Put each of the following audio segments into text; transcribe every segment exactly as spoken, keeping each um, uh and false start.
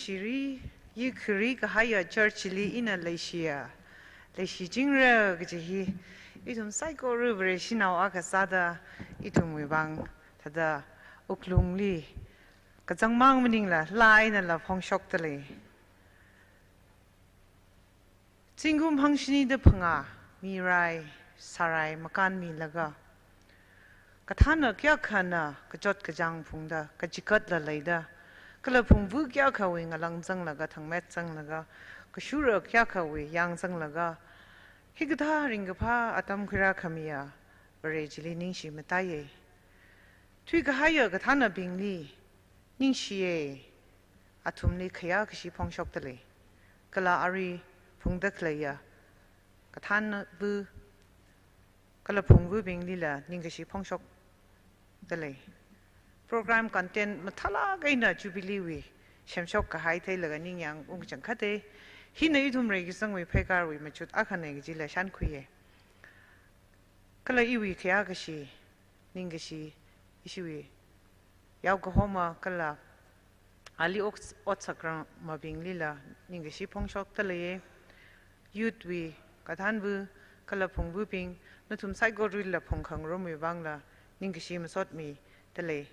Chiri, yikhiri kahaiya church li ina leishiya, leishichingra kaji hi, ithum saikora Vareshinao akha sāda, ithumwui vang, thāda wuklungli, kachangmang maningla, laa einala phongshokda lei. Zingkum hangshini da phangā, mirai, sārai, makānmilaga, kathāna kayākhana kachot kachāng phungda, kachigatla leida, kala phungvu kayākhawui ngalang zanglaga, thangmet zanglaga, kashura kayākhawui yāng zanglaga, hikathā ringkaphā atam khuirākhamiya Vare chili ningshi mataiya. Thuikahaiya kathānabingli ningshiya, athumli khayākashi phongshokda lei. Kala arui phungda khaleiya kathānabing kala phungvubinglila ningkashi phongshokda lei. Program content mathālāk eina Jubilee wui semshok kahai theilaga ningyāng ungkachangkhata. Hina ithum reikasangwui pheikarwui machut akhana kajila shānkhuiya. Kala iwui khayākashi, ningkashi, ishiwui yaokahoma kala ali ot, ot sakramabinglila ningkashi phongshokda leiya. Youth wui kathānbu kala phungvubing, nathum saikoralila phungkhangarumwui vangla ningkashi masotmida lei.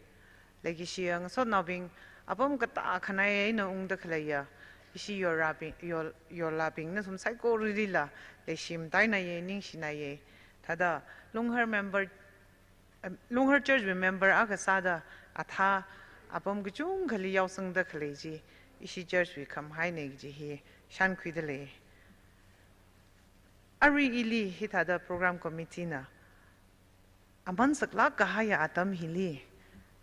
Leikashiya ngasotnaobing, apam katā khanai eina ungda khaleiya ishi yorabing, yor, yorlabing nathum saikoralila leishi matainaiya, ningshinaiya. Thāda Lunghar member, em, Lunghar church wui member akha sāda athā apam kachungkhali yaosangda khalei chi ishi church wui khamhaina kaji hi shānkhuida lei. Arui ili hithāda program committee na aman saklāk kahaiya atam hili,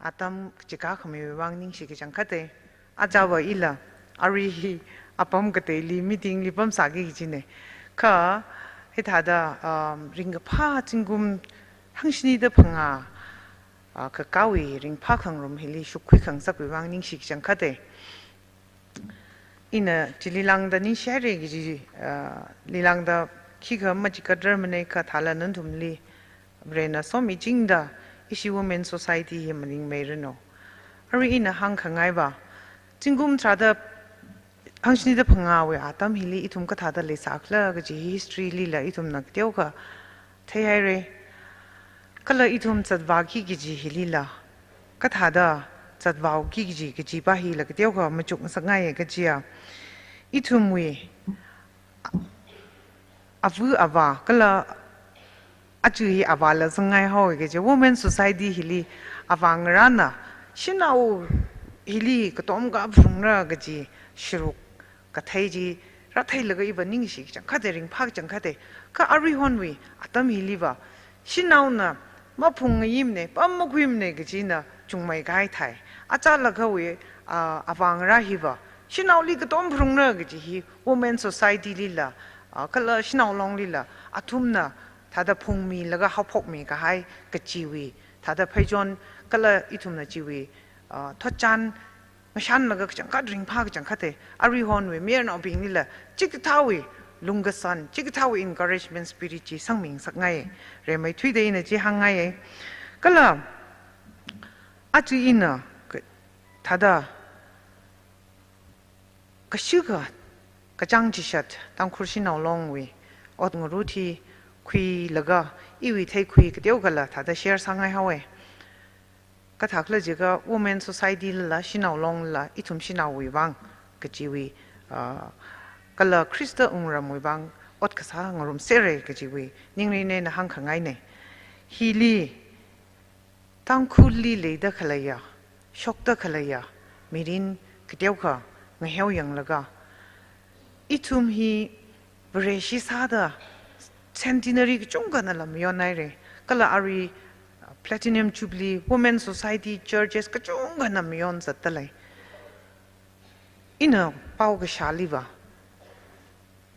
atam chikā khamiwui vang ningshi kachangkhata. Ajava ila, arui hi apam kateili meeting li pamsāki kajina. Kha hithāda, um, ringkaphā zingkum hangshini da phangā, uh, kakāwui ringphā khangarum hili shukkhui khangasakwui vang ningshi kachangkhata. Ina chili lāngda ningshihaira kaji, ah, li lāngda khikha machigatrar manei kha thāla nathumli Varena somichingda ishi Women Society hi maningmeiranu. Arui ina hāngkhangaiva, zingkum tharāda hangshini da phangāwui atam hili ithum kathāda leisākhala kaji hi history lila ithumna kateokha theihaira. Kala ithum zatvāki kaji hilila kathāda zatvāki kaji, kajipa hila kateokha machuk ngasakngaiya kajiya, ithumwui ava avā kala aja hi avāla zangngai haowa kaji, Women Society hili avāngarāna shanao hili katomkha phungra kaji sharuk kathei chi rātheilaga iva ningshi kachangkhata, ringphā kachangkhata. Kha aruihonwui atam hiliva shanaona maphungngayimana, pamakhuimana kajina chungmei kahai thai. Achālakhawui, ah, avāngarā hiva shanaoli katom phungra kaji hi Women Society lila, ah, kala Shanao Longlila athumna thāda phungmilaga haophokmi kahai kajiwui thāda pheichon kala ithumna chiwui, ah, thotchan ngashanlaga kachangkhat ringphā kachangkhata. Aruihonwui mayarnaobinglila chikathāwui lungkasan, chikathāwui encouragement spirit chi sangmingasakngai. Rimeithuida ina chi hāngngaiya. Kala aja ina ka-, thāda kashikha kachāng chishat Tangkhul Shanao Longwui ot ngarut hi khuilaga iwui theikhui kateokhala thāda share sāngai haowa. Kathākhala jiakha Women Society lala Shanao Longlala ithum shanaowui vang kajiwui, ah, kala Khrista wungramwui vang ot kasā ngarumsera kajiwui ningrin eina hāngkhangaina. Hili Tangkhulli leida khaleiya, shokda khaleiya mirin kateokha ngaheoyanglaga, ithum hi Vareshi sāda centenary kachungkhana lam yonhaira. Kala arui, uh, Platinum Jubilee, Women Society, churches kachungkhana mayon zatdalei. Ina pao kashāliva,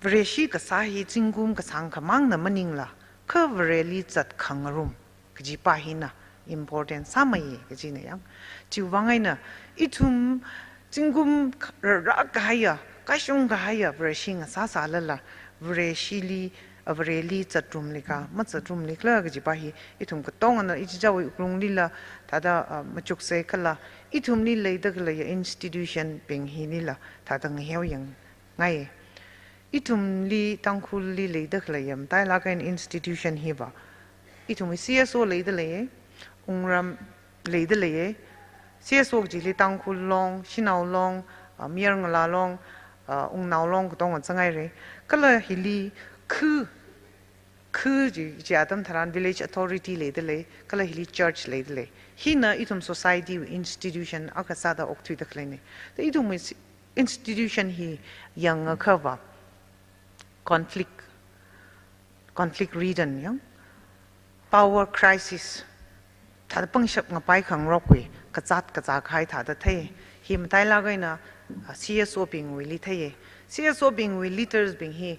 Vareshi kasā hi zingkum kasāngkhamangna maningla, kha Vareli zatkhangarum kajipa hina important sāmeiya kajina yang. Chiwui vang eina ithum zingkum rāra kahaiya, kashung kahaiya Vareshi ngasāsālala, Vareshili, ah, Vareli zatrumlikha, mazatrumlikhala kajipa hi ithum katongana ichichāwui wuklunglila thāda, ah, machuksa kala Ithumli leida khaleiya institution bing hinila thāda ngaheo yangngai. Ithumli Tangkhulli leida khaleiya matailāk eina institution hiva, ithumwui C S O leida leiya, wungram leida leiya. C S O kajili Tangkhul Long, Shanao Long, ah, Mayar Ngala Long, ah, Wungnao Long katonga zanghaira. Kala hili khu khu chi, chi atam tharan village authority leida lei, kala hili church leida lei. Hina ithum society wui institution akha sāda okthuida khaleina. Da ithumwui si-, institution hi yangakhava conflict, conflict ridden yang, power crisis, thāda pangshap ngapai khangarokwui kazāt kazā kahai thāda thei. Hi matailāk eina, ah, C S O bingwuili thei. C S O bingwui leaders bing hi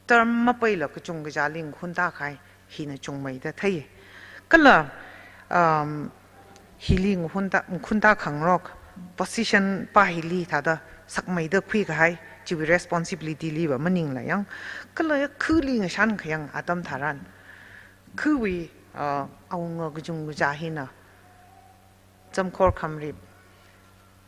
term mapaila kachungkha chili ngakhunta kahai hina chungmeida thei. Kala, um, hili ngakhunta, ngakhunta khangarok position pa hili thāda sakmeida khui kahai, chiwui responsibility liva maningla yang. Kala khuli ngashan khayang atam tharan, khuwui, uh, awunga kachungkha hina Zamkhor Khamrip,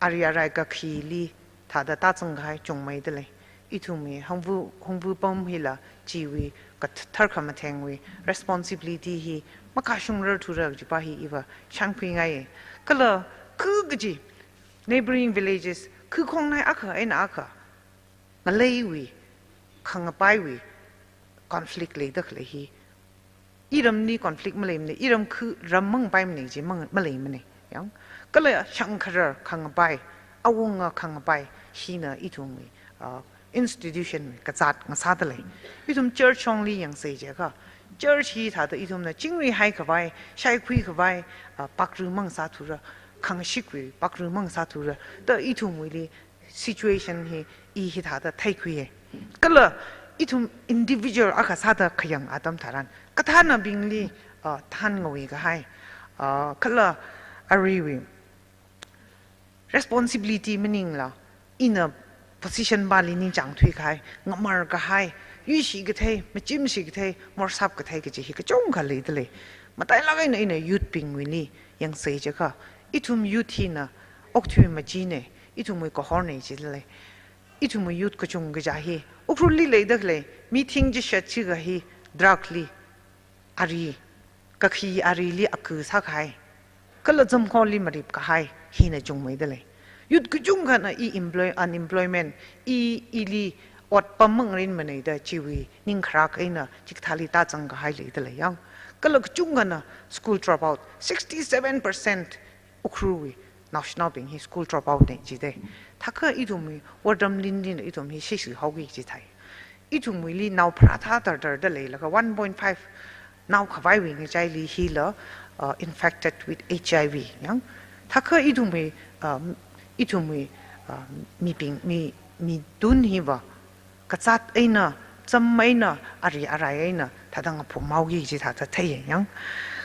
ari arai kakhili thāda tāzang kahai chungmeida lei. Ithumwui hungvu, hungvu pam hila chiwui kathar khamathengwui responsibility hi makashungrar thura kajipa hi iva shankhuingai. Kala khu kaji neighboring villages, khu khongnai akha eina akha ngaleiwui, khangapaiwui conflict leida khalei hi. Iramli conflict maleimana, iram khu ram mangapaimana chi mang-, maleimana. Yang, kala shangkharar khangapai, awunga khangapai, hina ithumwui, ah, institution kazāt ngasāda lei. Ithum church shongli yangsei jiakha, church hi thāda ithumna chingri haikhavai, shaikhui khavai, ah, pakru mangasā thura, khangashikwui pakru mangasā thura, da ithumwuili situation hi i hithāda theikhuiya. Kala ithum individual akha sāda khayang atam tharan, kathānabingli, ah, thanngawui kahai, ah, kala aruiwui responsibility maningla, ina position pali ningchāng thuikahai, ngamar kahai, yuishi kathei, machimshi kathei, morsap kathei kaji hi kachungkha leida lei. Matailāk eina ina youth bingwuili yangsei jiakha, ithum youth hina okthui machina, ithumwui kahorna jida lei. Ithumwui youth kachungkha hi Ukhrulli leida khalei, mi thing chishat chikha hi drug li, ari, kakhi arili aku sākahai, kala Zamkhorli marip kahai hina chungmeida lei. Youth kachungkhana i employ-, unemployment, i, ili ot pam mangarinmana da chiwui ningkharak eina chikathāli tāzang kahai leida lei yang. Kala kachungkhana school dropout, sixty-seven percent Ukhrulwui naoshinaobing hi school dropout na jida. Thākha ithumwui wortam linlina ithum hi shishi haoki kaji thei. Ithumwuili nao pharāthā tartarda leilaga one point five nao khavaiwui ngachaili hila, uh, infected with H I V yang. Thākha ithumwui, um, ithumwui, um, mibing, mi, midun hiva kazāt eina, cham eina, ari arai eina, thāda ngaphum haoki kaji thāda thei yang.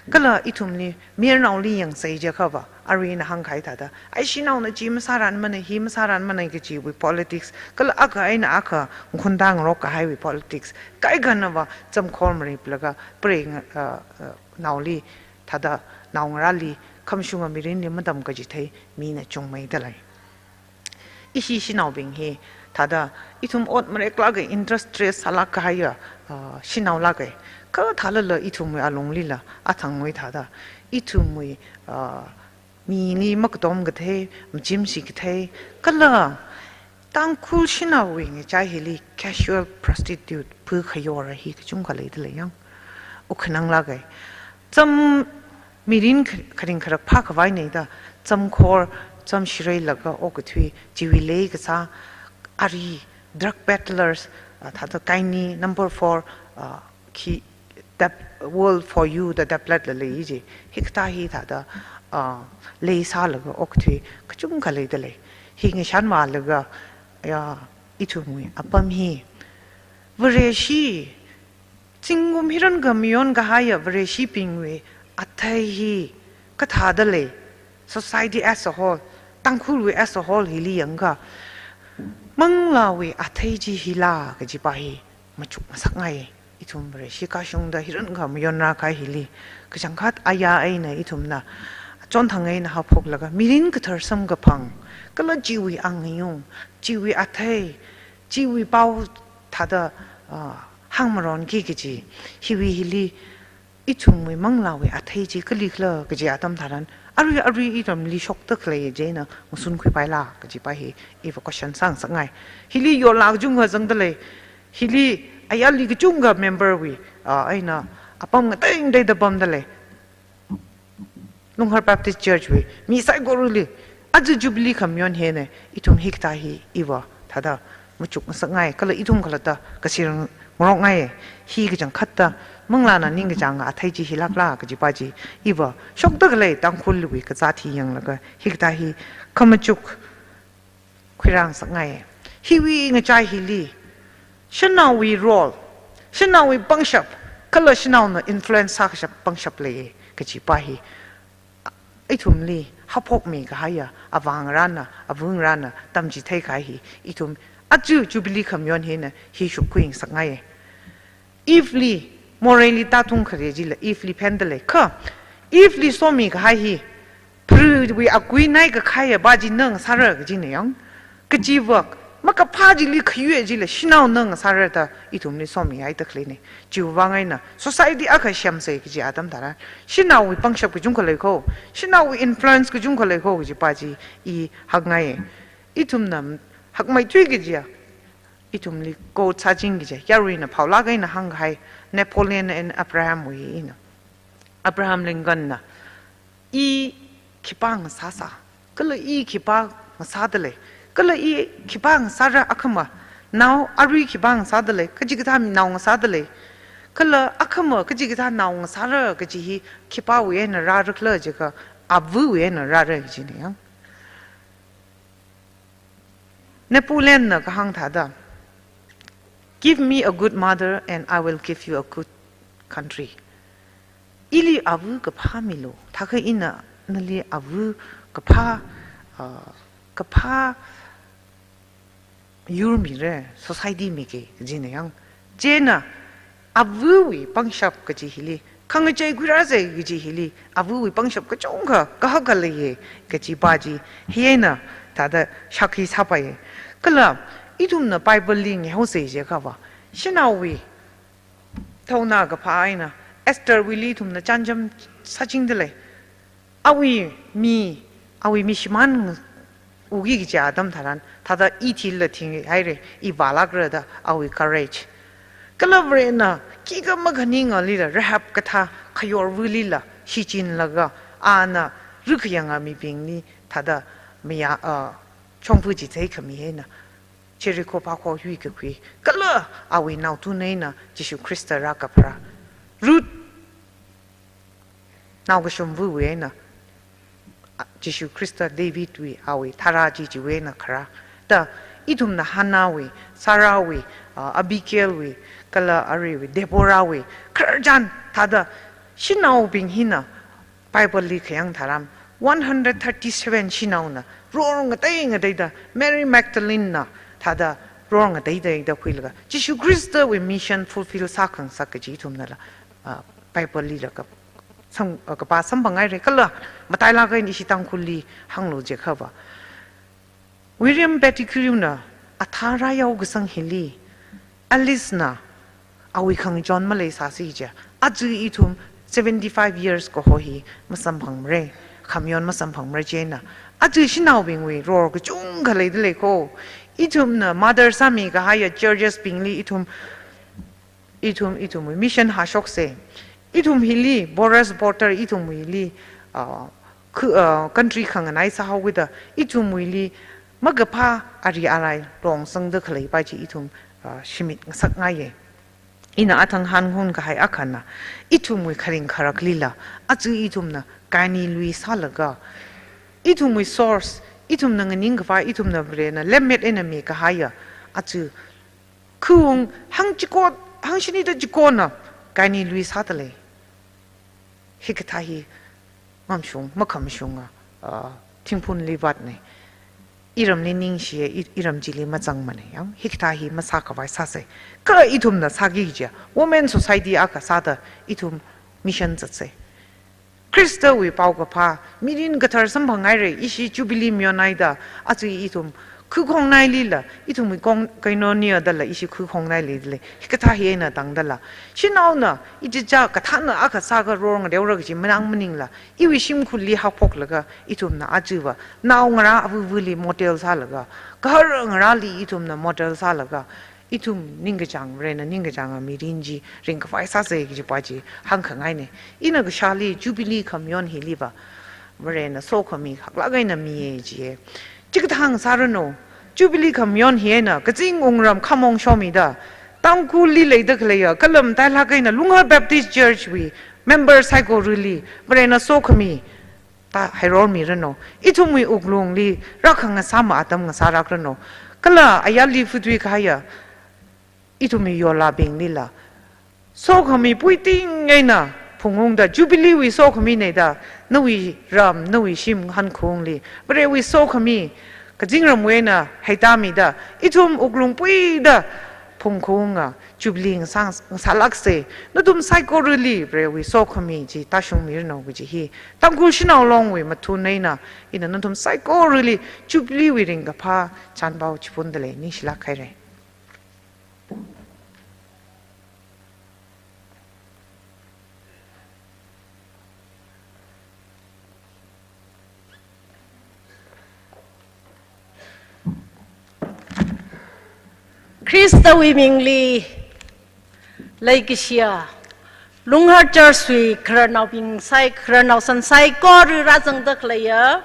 Kala ithumli, mayarnaoli yangsei jiakhava, aruina hāngkahai thāda, ai shanaona chi masāranmana, hi masāranmana kajiwui politics, kala akha eina akha ngakhunta ngarok kahaiwui politics, kaikhanava Zamkhor mariplaga, preng, uh, uh, naoli, thāda naongarāli, khamashunga mirinli matamkachithei mina chungmeida lei. Ishi shanaobing hi, thāda, ithum ot mareklāka, industrious sālāk kahaiya, ah, shanaolāka. Kha thālala ithumwui alunglila, athangwui thāda, ithumwui, ah, mili makatom kathei, machimshi kathei, kala Tangkhul shanaowui ngachai hili casual prostitute phu khayora hi kachungkha leida lei yang. Ukhanang lāka. Cham mirin kh-, kharing kharak phākhavaina da, Zamkhor, Zamshirei laga okathui, chiwui lei kasā, ari, drug peddlers, ah, thāda kaini number four, ah, khi, that world for you, the tablet la lei ji. Hikathā hi thāda, ah, lei sālaga okathui, kachungkha leida lei. Hi ngashanvālaga, ya, ithumwui apam hi. Vareshi, zingkum hirankha mayon kahaiya Vareshibingwui athei hi kathāda lei, society as a whole, Tangkhulwui as a whole hili yangakha, manglāwui athei chi hila kajipa hi machuk masakngai. Ithum Vareshi kashungda hirankha mayonrākahai hili, kachangkhat aya eina ithumna chonthang eina haophoklaga, mirin kathar samkaphang, kala chiwui angayung, chiwui athei, chiwui pao thāda, ah, hāngmaronki kaji, hiwui hili ithumwui manglāwui athei chi kalikhala kaji atam tharan, arui arui iramli shokda khalei chieina masunkhuipaila kajipa hi iva question sāngasakngai. Hili yorlāk kachungkha zangda lei, hili ayarli kachungkha member wui, ah, eina apam ngateingateida pamda lei. Lunghar Baptist Church wui mi saikorali, aja Jubilee khamayon hina, ithum hikathā hi iva thāda machukngasakngai, kala ithum khalatta kasir ngarokngai, hi kachangkhatta manglāna ningkachānga athei chi hilākla kajipa chi, iva shokda khalei Tangkhulwui kazāt hi yanglaga hikathā hi khamachuk khuirāngasakngai. Hiwui ngachai hili, shanaowui role, shanaowui pangshap, kala shanaona influence sākashap pangshap lei kajipa hi, ithumli haophokmi kahaiya avāngarāna, avungarāna tamchitheikahai hi, ithum aja Jubilee khamayon hina hi shupkhuingasakngai. Eve li, moreili tātung khare chila Eve li phenda lei. Kha, Eve li somi kahai hi, pharawui akui naikakhaiya pa chi na ngasāra kajina yang. Kachiva, makaphā chili khayui chila shanao na ngasāra da ithumli somihaida khaleina. Chiwui vang eina, society akha semsa kaji atam tharan, shanaowui pangshap kachungkha lei kho, shanaowui influence kachungkha lei kho kajipa chi i hakngai. Ithumna hakmeithui kajiya, ithumli quote sāching kajiya, yaruina phaolāk eina hāngkahai, Napoleon and Abraham wui eina. Abraham Lincoln na, i khipā ngasāsa, kala i khipā ngasāda lei, kala i khipā ngasāra akhama, nao arui khipā ngasāda lei, kachikathā nao ngasāda lei, kala akhama kachikathā nao ngasāra kaji hi khipāwui eina rārakhala jiakha, avawui eina rāra kajina yang. Napoleon na kahāng thāda, "Give me a good mother and I will give you a good country." Ili ava kaphā milu, thākha ina nali ava kaphā, ah, kaphā yur mira, society miki kajina yang. Chieina, avawui pangshap kaji hili, khangachei khuirāsa kaji hili, avawui pangshap kachungkha kahaka leiya kajipa chi, hi eina thāda shākhui sāpaiya. Kala, ithumna Bible li ngahaosa jiakhava, shanaowui thaona kaphā eina, Esther wuili ithumna chānjam sāchingda lei. Awui mi, awui mi shimān uki kaja atam tharan, thāda i thila thinghaira, i vālākra da awui courage. Kala Varena, khikha makhaningalila, Rahab kathā khayorwuilila shichinlaga, ana rukayanga mibingli thāda maya, ah, chongfa chitheikhami eina, Jericho phākho yuikakhui. Kala awui naothun eina Jishu Khrista rākaphara. Ruth naokashumvawui eina, a, Jishu Khrista David wui awui tharā chi chiwui eina kharā. Da, ithumna Hannah wui, Sarah wui, a, Abigail wui, kala aruiwui, Deborah wui, khararchan thāda, shanaobing hina, Bible li khayang tharan, one hundred thirty-seven shanaona, ror ngateingateida, Mary Magdalene na, thāda, ror ngateingateida khuilaga, Jishu Khristawui mission fulfill sākhangasak kaji ithumnala, ah, Bible lila ka, sam, ah, kapā samphanghaira kala, matailāk eina ishi Tangkhulli hānglu jiakhava, William Pettigrew na athā rāyao kasang hili, Alice na awui khangachon maleisāsi jiakha, aja ithum seventy-five years kaho hi masamphangmara, khamayon masamphangmara chieina. Aja shanaobingwui ror kachungkha leida lei kho. Ithumna mother sāmi kahaiya churches bingli ithum, ithum, ithumwui mission hāshoksa. Ithum hili, porous porter ithumwuili, ah, khu-, ah, country khanganai sāhaokida, ithumwuili makaphā ari arai longsangda khaleipa chi ithum, ah, shimit ngasakngaiya. Ina athang hāngun kahai akhana, ithumwui kharing kharaklila, aja ithumna kaini lui sālaga, ithumwui source, ithumna nganing khavai, ithumna Varena lemmet eina mikahaiya, aja khaung hangchiko, hangshini da chikona, kaini lui sāda lei. Hikathā hi ngamshung, makhamashunga, ah, thingphunli vātna. Iramli ningshiya, i-, iram chili mazangmana yang, hikathā hi masākhavai sāsa. Kha ithumna sāki jiakha, women society akha sāda ithum mission zatsa. Khristawui paokaphā, mirin kathar samphanghaira, ishi Jubilee mayonhaida, aja ithum khuikhongnailila, ithumwui kong, koinonia dala ishi khuikhongnailila, hikathā hi eina tangdala, shanaona, ichicha kathāna akha sākha rorngareora kaji manang maningla, iwui shimkhurli haophoklaga, ithumna ajava, naongarā avavali model sālaga, gahar ngarāli ithumna model sālaga, ithum ningkachāng, Varena ningkachānga mirin chi ringkaphā sāsa kajipa chi hāngkhangaina. Ina kashāli Jubilee khamayon hiliva, Varena sokhami haklāk eina miya jiya. Chikathā ngasāranu, Jubilee khamayon hi eina kazing wungram khamong shomida, Tangkhulli leida khaleiya, kala matailāk eina Lunghar Baptist Church wui member saikorali, Varena sokhami, ta hairormiranu. Ithumwui wuklungli rākhangasāma atam ngasārakranu. Kala ayarli futui kahaiya ithumwui yolabinglila, sokhami puiting eina phungungda Jubilee wui sokhaminada, nawui ram, nawui shim ngahānkhaungli, Varewui sokhami, kazingramwui eina heitāmida, ithum wuklung puida phungkhaunga, Jubilee ngasā, ngasālāksa, nathum saikorali Varewui sokhami chi tāshungmiranu kaji hi, Tangkhul Shanao Longwui mathun eina, ina nathum saikorali Jubilee wui ringkaphā chānpao chiphundalei, ningshilāk haira. Khristawui mingli leikashiya Lunghar Church wui khararnaobing sai, khararnao san saikora rāzangda khaleiya,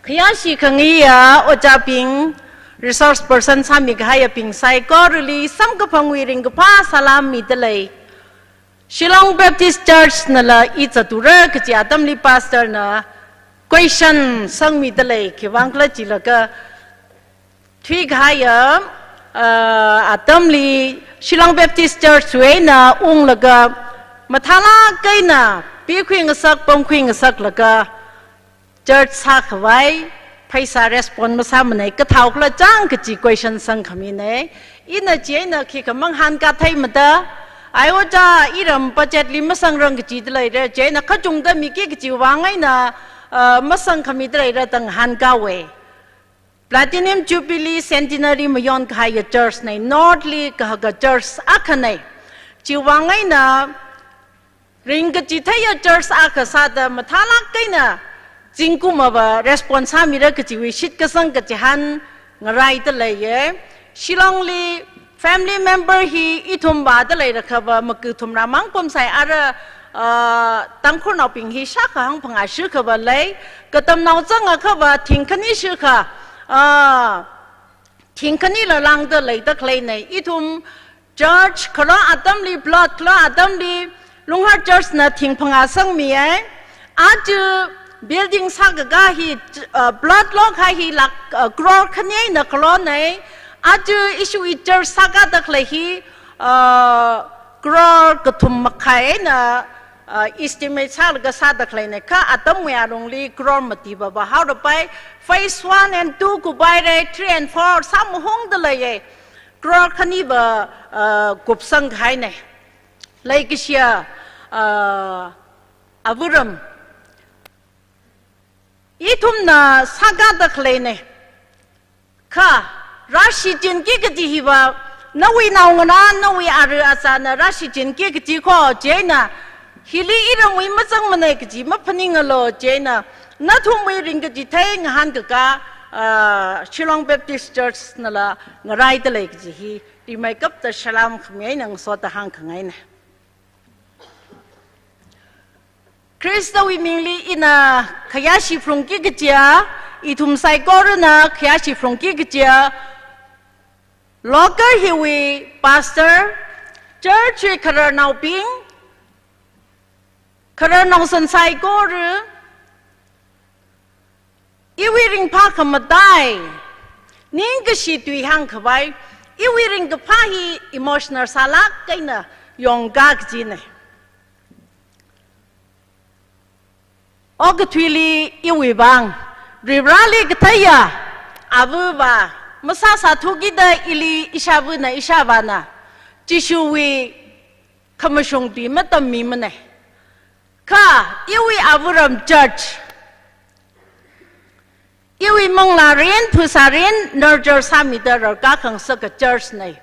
khayāshi khangayiya ojābing, resource person sāmikahaiyabing saikorali samkaphangwui ringkaphā salam midalei. Shillong Baptist Church nala i zathaora kaji atamli pastor na question sangmidalei, khiwuivang khala jilaga, thuikahaiya, ah, atamli Shillong Baptist Church wui eina unglaga, mathālāk eina pikhui ngasak, pamkhui ngasaklaga, church sākhavai, pheisā respond masāmanei, kathāo khala chang kaji question sangkhamina. Ina chieina khikha mangahānkā theimada, ai ojā, iram budget li masangrang kajida leira, chieina kachungda miki kajiwui vang eina, ah, masangkhamida leira da ngahānkāhaowa. Platinum Jubilee Centenary mayonkahaiya church nei, North li kahaka church akhanei. Chiwui vang eina ringkachitheiya church akha sāda mathālāk eina zingkumva response sāmira kajiwui shitkasang kachihān ngaraida leiya. Shillong li family member hi ithum vāda leirakhava maku thumrā mang pamsai, ara, ah, Tangkhulnaobing hi shākha hangphangā shikhava lei, katamnao zangakhava thingkhani shikha, ah, thingkhanila lāngda leida khaleinei. Ithum church kharā atamli, plot kharā atamli, Lunghar Church na thingphangā sangmiya. Aja building sākakā hi, uh, plot lokahai hi lakh, uh, crore khani eina kharānei. Aja ishiwui church sākāda khalei hi, uh, crore kathum makhai eina, uh, estimate sālaga sāda khaleinei. Kha atamwui alungli crore mati vāvā haorapai. Phase one and two kuphaira, three and four sāmahungda leiya. Crore khaniva, uh, kupsangkahainei. Leikashiya, uh, avāram, ithumna sākāda khaleinei. Kha, rāshichinki kaji hiva, nawui naongarā, nawui ara azana rāshichinki kaji kho, chieina, hili iramwui mazangmanei kaji maphaningalu, chieina, nathumwui ringkachithei ngahānkakā, ah, Shillong Baptist Church nala ngaraida lei kaji hi, rimeikapta salam khami eina ngasoda hāngkhangainei. Khristawui mingli ina khayāshi phalungki kajiya, ithum saikorana khayāshi phalungki kajiya, local hiwui pastor, church wui khararnaobing, khararnao san saikora, iwui ringphā khamatai, ningkashi tui hāngkhavai, iwui ringkaphā hi emotional sālāk eina yongkā kajinei. Okathuili iwui vang, Varivarāli katheiya, avāva, masāsāthukida ili ishāvana ishāvāna, Jishuwui khamashung tui matammimanei. Kha, iwui avāram church, iwui manglārin, phasārin, nurture sāmida rarkā khangasaka church nei.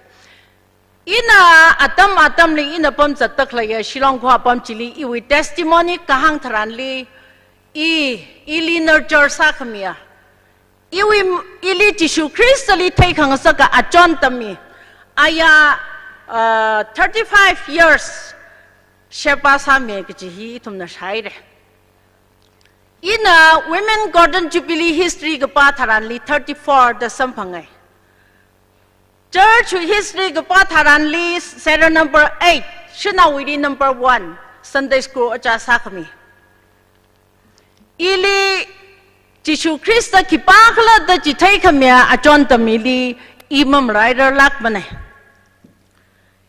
Ina atam atamli ina pamzatda khaleiya Shillong kaho apam chili iwui testimony kahāng tharanli, i, ili nurture sākhamiya, iwui, ili Jishu Khristali theikhangasaka achon tammi, aya, uh, thirty-five years sheba sāmi kaji hi ithumna shāhaira. Ina Women Golden Jubilee history kapā tharanli thirty-four da samphangai. Church history kapā tharanli serial number eight, shanaowuili number one, Sunday school ojā sākhami. Ili Jishu Khrista khipākhala da chitheikhamia achon tammili i mamalairarlākmanei.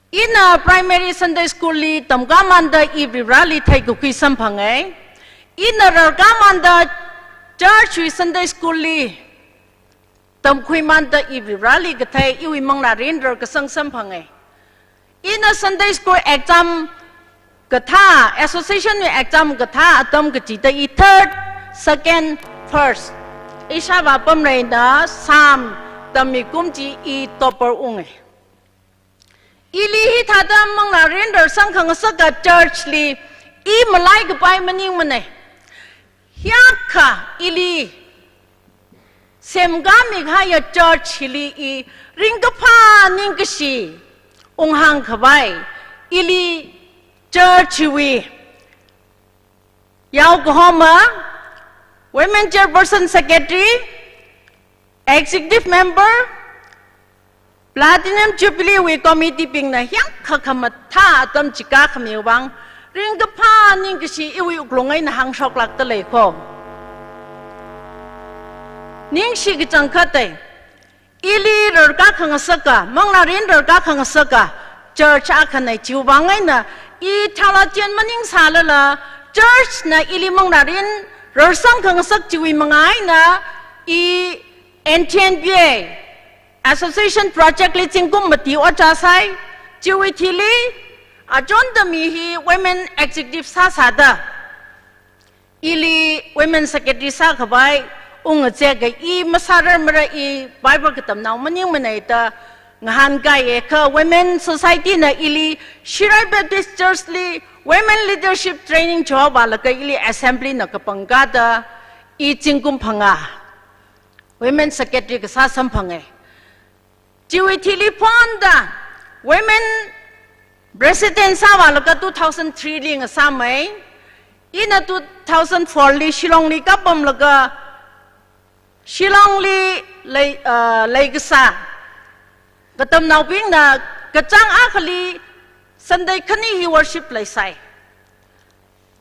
Ina primary Sunday school li tamkāmanda i Varivarali theikakhui samphangai. Ina rarkāmanda church wui Sunday school li tamkhuimanda i Varivarali kathei, iwui manglārin rarkasang samphangai. Ina Sunday school exam kathā, association wui exam kathā atam kachida i third, second, first, ishāvā Pamreina Psalm tammikum chi i topper ungai. Ili hithāda manglārin rarsang khangasaka church li i malaikapai maningmanei. Hiyākha ili semkāmi kahaiya church hili i ringkaphā ningkashi unghāngkhavai, ili church wui yaokahoma, women chairperson, secretary, executive member, Platinum Jubilee wui committee bingna hiyākha khamathā atam chikā khamiwui vang, ringkaphā ningkashi iwui wuklung eina hāngshoklākda lei kho. Ningshi kachangkhatei, ili rarkā khangasaka, manglārin rarkā khangasaka church akhanei, chiwui vang eina i thala chien maningsālala, church na ili manglārin rarsang khangasak chiwui manga eina i N T N B A Association project li zingkum mati ojā sāi, chiwui thili achon tammi hi women executive sāsāda, ili women secretary sākhavai ungazeka, i masārarmara, i Bible katamnao maningmanei da ngahānkaiya. Kha Women Society na ili Shirai Baptist Church li women leadership training chihovālaga ili assembly na kapangkāda i zingkum phangā women secretary kasā samphangai. Chiwui thili phonda women president sāvālaga two thousand three li ngasāmei. Ina two thousand four li Shillong li kapamlaga, Shillong li lei, uh, leikasā katamnaobingna kachāng akhali Sunday khani hi worship leisai.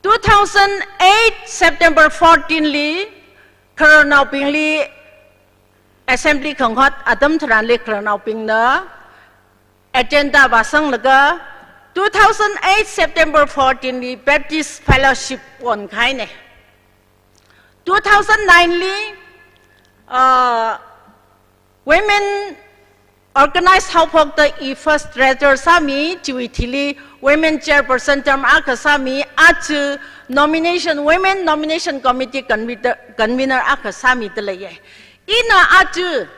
Two thousand eight September fourteen li khararnaobingli assembly khanghot atam tharanli khararnaobingna agenda vāsanglaga, two thousand eight September fourteen li Baptist Fellowship onkahainei. Two thousand nine li, uh, women organize haophokta i first treasurer sāmi, chiwui thili women chairperson term akha sāmi, aja nomination, women nomination committee convener, convener akha sāmida leiya. Ina aja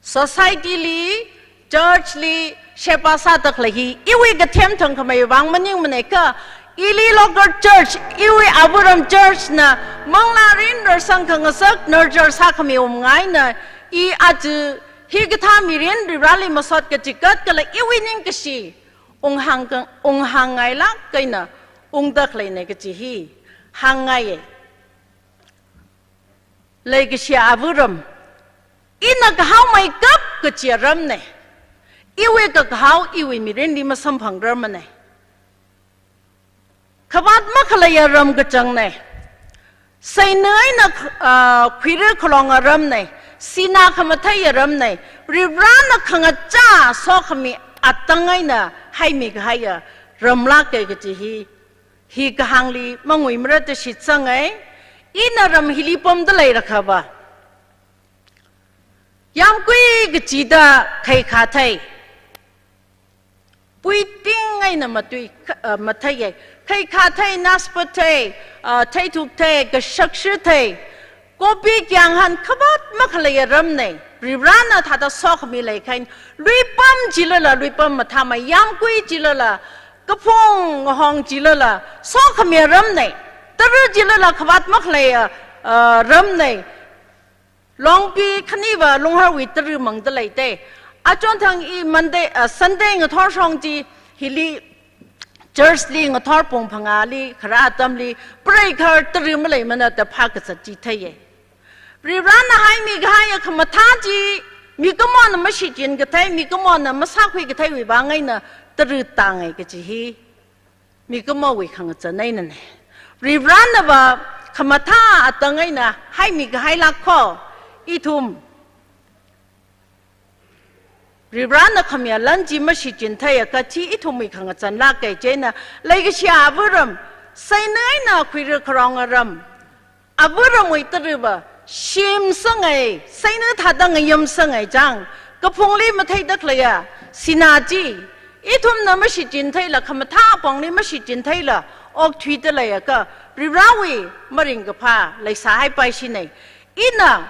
society li, church li sheba sāda khalei hi iwui kathem thangkhamei vang maningmanei kha, ili local church, iwui avāram church na manglārin rarsang khangasak nurture sākhamiwui manga eina i aja hikathā mirin Varivarali masot kachikat kala iwui ningkashi unghāng, unghāngngailāk eina ungda khaleinei kaji hi hāngngaiya. Leikashi avāram, ina kahaomeikap kachiya ramnei. Iwui kakahao iwui mirinli masamphangrarmanei. Khavāt makhaleiya ram kachangnei. Seina eina, ah, khuira khalonga ramnei. Sinā khamatheiya ramnei. Varivarana khangachā sokhami atang eina haimi kahaiya ramlāka kaji hi, hi kahāngli manguimara da shitsangai. Ina ram hili pamda leilakhava, yāmgui kachida khaikhathei. puiting eina matui, uh, matheiya. Khaikha thei, naspa thei, uh, theithuk thei, kashakshi thei, kopi kyang han khavāt makhaleiya ramnei. Varivarana thāda sokhami leikhain, luipam chilala luipam mathāmei, yāmgui chilala, kaphung ngahong chilala sokhamiya ramnei. Tara chilala khavāt makhaleiya, uh, ramnei. Longpi khaniva Lungharwui tara mangda leite. Achonthang i Monday, uh, Sunday ngathor shong chi hili church li ngathor pung phangāli khara atamli preikhar tara maleimana da phākazat chi theiye. Varivarana haimi kahaiya khamathā chi mikumona mashichin kathei, mikumona masākhui katheiwui vang eina tara tāngai kaji hi mikumowui khangazan einanei. Varivaranava khamathā atang eina haimi kahailāk kho, ithum Varivarana khamiya lan chi mashichin theiakha chi ithumwui khangazanlāka. Chieina leikashiya avaram, seina eina khuira kharong aram, avaramwui tarava shim sangai, seina thāda ngayam sangai chang, kaphungli matheida khaleiya sinā chi ithumna mashichin theila, khamathā apongli mashichin theila okthuida leiakha, Varivarawui maringkaphā leisāhaipai shinei. Ina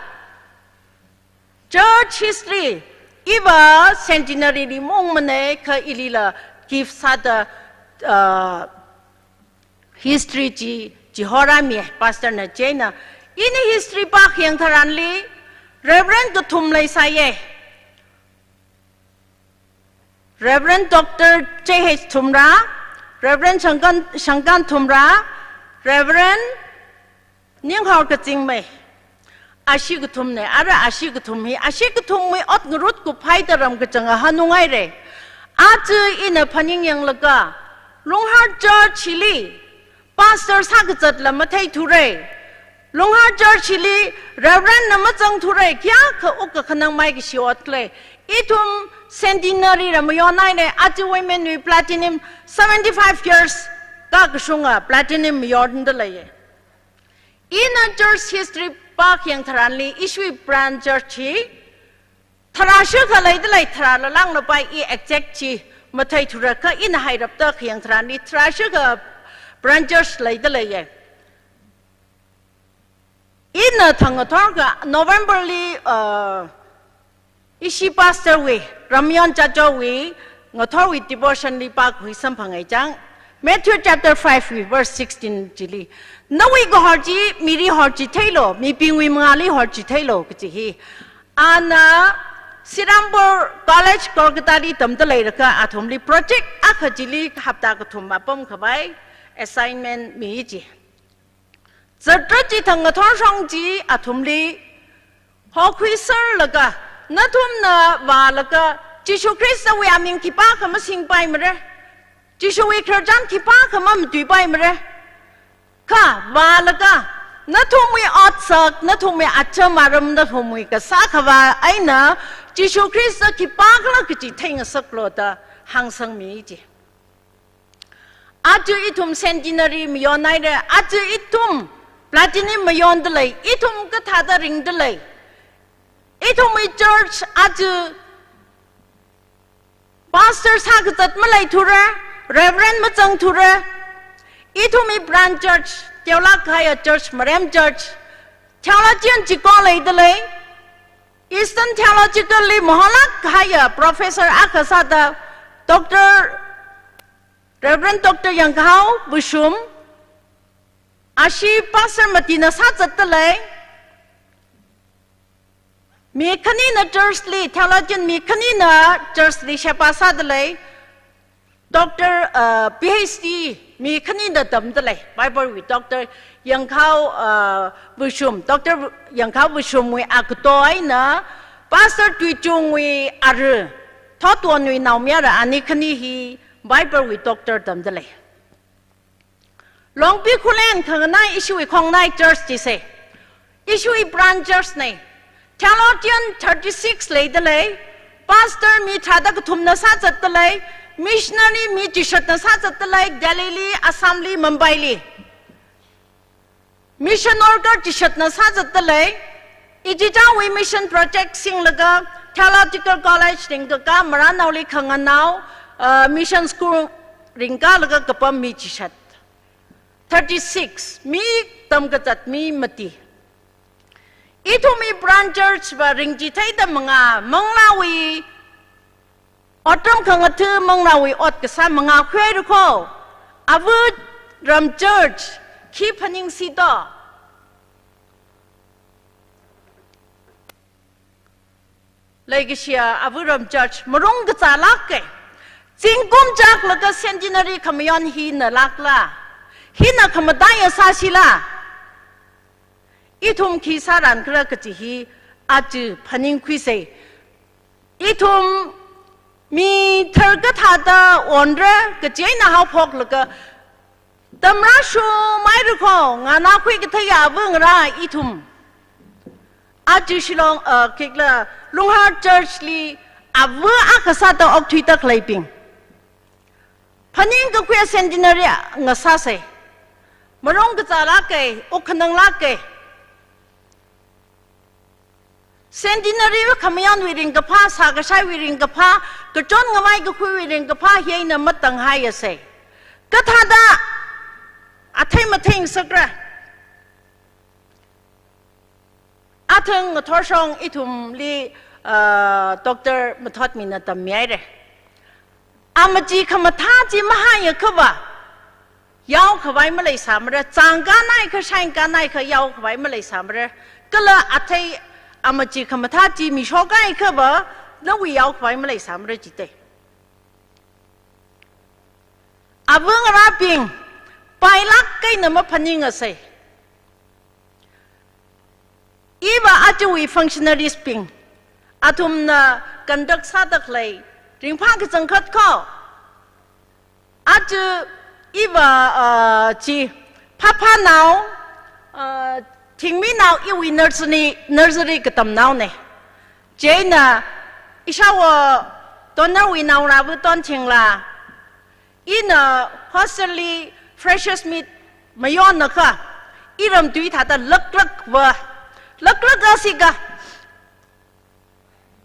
church history, iva centenary li mungmanei kha ilila gift sāda, uh, history chi chihorāmi, pastor na. Chieina ini history pākhayang tharanli Reverend kathum leisāye. Reverend Doctor J H Thumra, Reverend Shangkan, Shangkan Thumra, Reverend Ninghor Kazingmei. Ashi kathumnei, ara ashi kathum hi, ashi kathumwui ot ngarut kuphaida ram kachanga hanungaire. Aja ina phaningyanglaga, Lunghar Church hili pastor sākazatla matheithure. Lunghar Church hili Reverend na mazangthure, kayākha ukkakhanang maikashi ot lei. Ithum centenary ra mayonaine, aja women wui platinum seventy-five years kakashunga platinum mayonda leiye. Ina church history pākhayang tharanli ishiwui branch church hi tharā shikha leida lei, tharāla langlapai, i exact chi matheithurakha, ina hairapta khayang tharanli tharā shikha branch church leida leiye. Ina thang ngathorkha November li, uh, ishi pastor wui, Ramyon Chachowui ngathorwui devotion li pākhui samphangai chang, Matthew chapter five wui verse sixteen chili, nawui kahor chi mili horchitheilo, mibingwui mangāli horchitheilo kaji hi. Ana Serampore College Kolkata li tamda leirakha athumli project akha chili hapta kathum apam khavai assignment mi ji. Zatra chi thang ngathor shong chi athumli hokhuiserlaga, nathumna vālaga, Jishu Khristawui aming khipākha masingpaimara, Jishuwui khararchan khipākha mamatuipaimara. Kha vālaga, nathumwui otsak, nathumwui acham aram, nathumwui kasā khavā eina Jishu Khrista khipākhala kaji theingasaklo da hāngsangmi ji. Aja ithum centenary mayonaire, aja ithum platinum mayonda lei, ithum kathāda ringda lei. Ithumwui church aja pastor sākazat maleithure, reverend mazangthure. Ithumwui branch church, teolāk kahaiya church, Marem Church, theologian chiko leida lei. Eastern Theological li maholāk kahaiya professor akha sāda, Doctor Reverend Doctor Yangkhao Bushum, ashi pastor matina sāzatda lei. Mi khanina church li, theologian mi khanina church li sheba sāda lei. Doctor, uh, P H D mi khanina tamda lei. Bible wui Doctor Yangkhao, uh, Bushum, Doctor Yangkhao Bushum wui agato eina Pastor Tuichungwui ara, Thotwonwui naomayara, ani khani hi Bible wui doctor tamda lei. Longpi Khullen khanganai ishiwui khongnai church chi se, ishiwui branch church nei. Theologian thirty-six leida lei, pastor mi tharāda kathumna sāzatda lei, missionary mi chishatna sāzatda lei, Delhi li, Assam li, Mumbai li. Mission worker chishatna sāzatda lei, ichichāwui mission project singlaga, theological college ringkaka, Maranaoli khanganao, Ah, mission school ringkālaga kapam mi chishat. Thirty-six, mi tamkazat mi mati. Ithumwui branch church va ringchitheida mangā, manglāwui otram khangatha, manglāwui ot kasā mangā khuihaira kho. Āva̱ ram church khi phaningsi to. Leikashiya Āva̱ ram church marung kazālāka. Zingkum chaklaga centenary khamayon hina lākla? Hina khamataiya sāshila? Ithum khi sāran khala kaji hi aja phaningkhuisa. Ithum mi tharkathāda onra kaji eina haophoklaga tamrāshu maira kho, nganākhui katheiya āva̱ ngarā ithum. Aja Shillong, uh, khikla Lunghar Church li āva̱ akha sāda okthuida khaleibing, phaningkakhui centenary ngasāsa. Marung kazālāka, wuk khananglāka. Centenary va khamayonwui ringkaphā, sākashaiwui ringkaphā, kachon ngavai kakhuiwui ringkaphā hi eina matanghaiasa. Kathāda athei matheingasakra? Athang ngathorshong ithumli, ah, Doctor Mathotmina tammihaira. Amachee khamathā chi mahaiakhava yaokhavai maleisāmara, chāngkānai kha, shainkānai kha yaokhavai maleisāmara. Kala athei amachee khamathā chi mishokaiakhava nawui yaokhavai maleisāmara jite. Āva̱ ngarābing, pailāk eina maphaningasa. Iva ajawui functionaries bing, athumna conduct sāda khalei ringphā kachangkhat kho. Aja iva, ah, chi, Phaphanao, ah, Thingminao iwui nursery, nursery katamnaona. Chieina ishāwo Donor wui naongarāva̱ Tonthingla, ina hostel li freshers meet mayonakha, iram tui thāda laklakva, laklak asikha,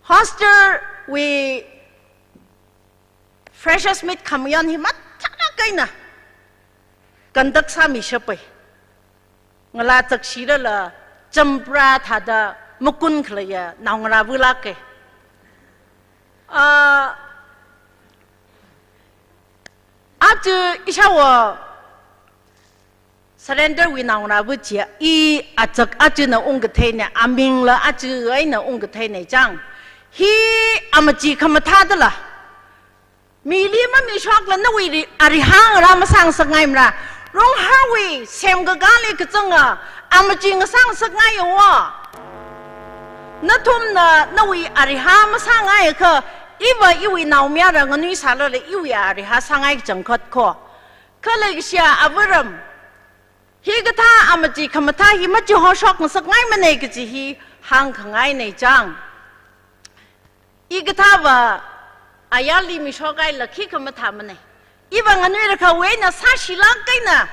hostel wui freshers meet khamayon hi mathālāk eina conduct sāmishapai. Ngalā chakshilala champra thāda makun khaleiya naongarāva̱ lāka. Ah, aja ishāwo Surrender wui naongarāva̱ chiya, i achak ajana ungkatheina, amingla aja eina ungkatheina chang. Hi amachee khamathā dala mili mamishokla nawui ri-, arihā ngarā masāngasakngaimara. Runghawui semkakāli kazanga amachee ngasāngasakngaiya wo. Nathumna nawui arihā masāngaiakha, iva iwui naomayara nganuisālala iwui arihā sāngai kachangkhat kho. Kha leikashiya āva̱ram, hikathā amachee khamathā hi machihoshok ngasakngaimana kaji hi hāngkhangaina chang. Hikathāva ayarli mishokhaila khikha mathāmana. Iva nganuirakha wui eina sāshilāk eina,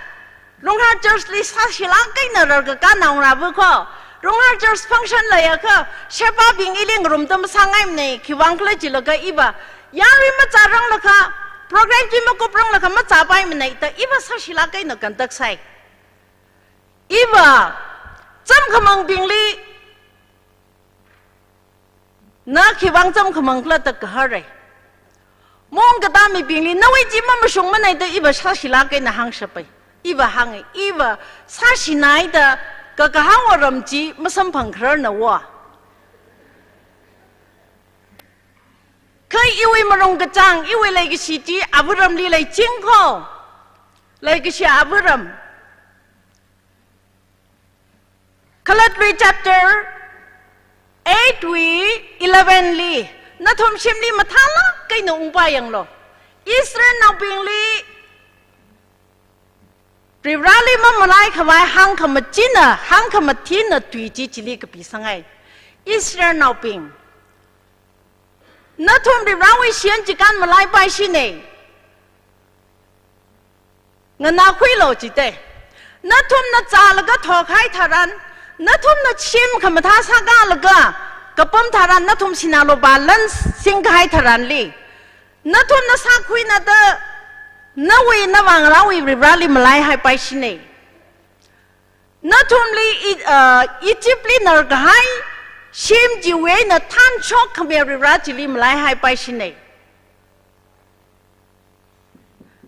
Runghar Church li sāshilāk eina rarkakā naongarāva̱ kho. Runghar Church function leiakha, shebābing ili ngarumda masāngaimana, khiwuivang khala jilaga iva yarui machāranglakha, program chi makupranglakha machāpaimana da iva sāshilāk eina conduct sai. Iva chamkhamangbingli, na khiwuivang chamkhamang khala da kahāngra. Mong katā mibingli, nawui chi mamashungmana da iva sāshilāk eina hāngshapai. Iva hānga, iva sāshinai da kakahāng waram chi masamphangkhararna wo. Kha iwui marung kachāng, iwui leikashi chi āva̱ramli leiching kho. Leikashi āva̱ram. Khalatlui chapter eight wui eleven li, nathum shimli mathālāk eina ungpā yanglu. Israelnaobingli Varivarāli mamalaikhavai hāngkhamachina, hāngkhamathina tui chi chili kapisāngai. Israelnaobing, nathum Varivarāwui shiyan chikān malaipaishina. Nganākhuilu jite. Nathumna zālaga thokahai tharan, nathumna shim khamathā sākalaga kapam tharan, nathum sinā lupā lan singkahai tharanli, Nathumna sākhuina da, nawui navāngarāwui Varivarāli malaihaipaishina. Nathumli I-, uh, Egyptli narkahai shim chiwui eina thanshok khami Varivarā chili malaihaipaishina.